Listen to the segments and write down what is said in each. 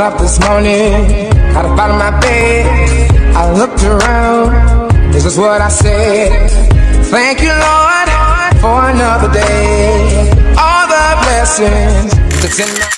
Woke up this morning, got up out of my bed. I looked around, this is what I said. Thank you, Lord, for another day. All the blessings that's in my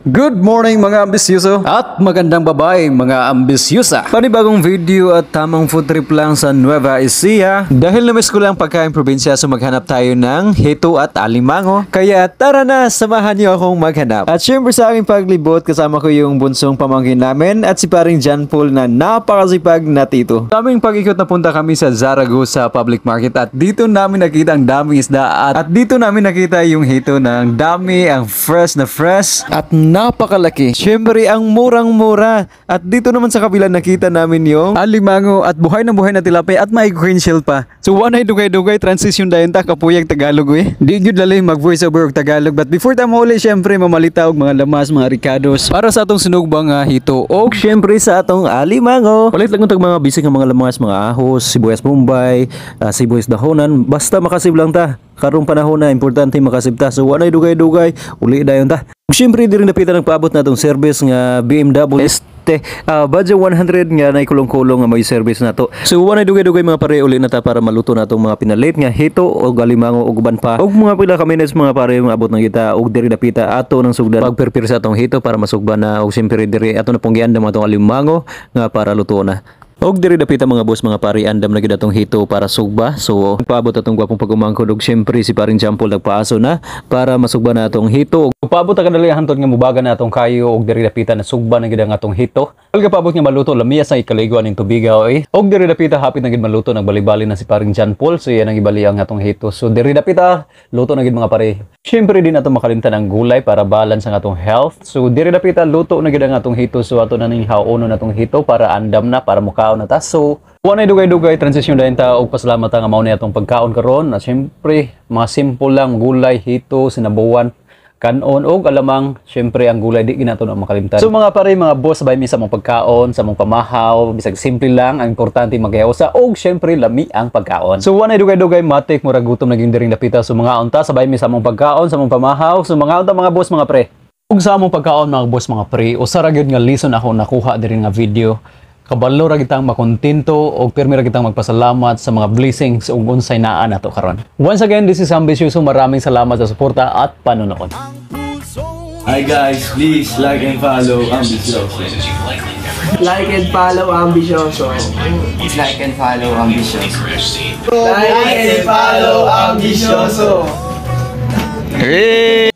Good morning, mga ambisyoso! At magandang babae, mga ambisyosa. Panibagong video at tamang food trip lang sa Nueva Ecija. Dahil namiss ko lang pagkain probinsya, so maghanap tayo ng hito at alimango. Kaya tara na, samahan niyo akong maghanap. At syempre, sa aking paglibot, kasama ko yung bunsong pamangkin namin at si paring John Paul na napakasipag na tito. Sa aming pag-ikot, napunta kami sa Zaragoza Public Market at dito namin nakita ang daming isda at dito namin nakita yung hito na ang dami, ang fresh na fresh at napakalaki. Siyempre, ang murang-mura. At dito naman sa kabila, nakita namin yung alimango at buhay na buhay na tilapia at may green shell pa. So wanay dugay-dugay, transition dayon ta, kapuyag Tagalog eh. Di gyud lali mag voice over og Tagalog, but before ta mauli, syempre mamalita og mga lamas, mga rikados para sa atong sinugbang nga hito og syempre sa atong alimango. Palit lang tag mga basic nga mga lamas, mga ahos, sibuyas Bombay, sibuyas dahonan, basta makasib lang ta. Karong panahon na importante makasib ta. So walay dugay-dugay, uli dayon ta. Ug syempre diri napita nagpaabot na atong service nga BMW ST Baja 100 nga nay kulong-kulong nga may service nato. So walay dugay-dugay, mga pare, uli na ta para maluto na atong mga pinalit nga hito og alimango og uban pa. Og mga pila ka minutes, mga pare, maabot na kita og diri dapita ato ng sugdan pagperpir sa atong hito para masugba na, og syempre diri ato na pong giandam atong alimango nga para luto na. Og diri dapita, mga boss, mga pare, andam na gyud atong hito para sugba. So paabot atong gwapong pag-umangkod og syempre si paring Jampol nagpaaso na para masugba na atong hito. Paabot ta kadali hantod nga mubaga na atong kayo og diri dapita na sugba na gid ang atong hito. Alga paabot nga maluto, lamiya sa ikaligo aning tubiga oy. Og diri dapita hapit na gid maluto, nagbalibali na si paring John Paul, so yan ang ibali ang atong hito. So diri dapita luto na gid, mga pare. Syempre di nato makalimtan ang gulay para balance ang atong health. So diri dapita luto na gid ang atong hito, so ato na ning haonon atong hito para andam na para mukaon na ta. So wa dugay-dugay, transition dayon ta og pasalamat ta nga mao ni atong pagkaon karon. Na syempre mga simple lang, gulay, hito, sinabuan, kanon og alamang. Syempre ang gulay di ginato na makalimtan. So mga pare, mga boss, sabay mi sa mong pagkaon, sa mong pamahaw, bisag simple lang, ang importante magayaw og syempre lami ang pagkaon. So wa dugay-dugay, matik murag gutom naging diring dapita. So mga unta, sabay mi sa mong pagkaon, sa mong pamahaw. So mga unta, mga boss, mga pre. Ug sa among pagkaon, mga boss, mga pre, usa ra gyud nga lesson ako nakuha diri nga video. Kabalo ra kitang makontento og pirmi ra kitang magpasalamat sa mga blessings ug unsay naa nato karon. Once again, this is Ambitioso. Maraming salamat sa suporta at panonood. Hi guys, please like and follow Ambitioso. Like and follow Ambitioso. Like and follow Ambitioso. Like and follow Ambitioso. Hey!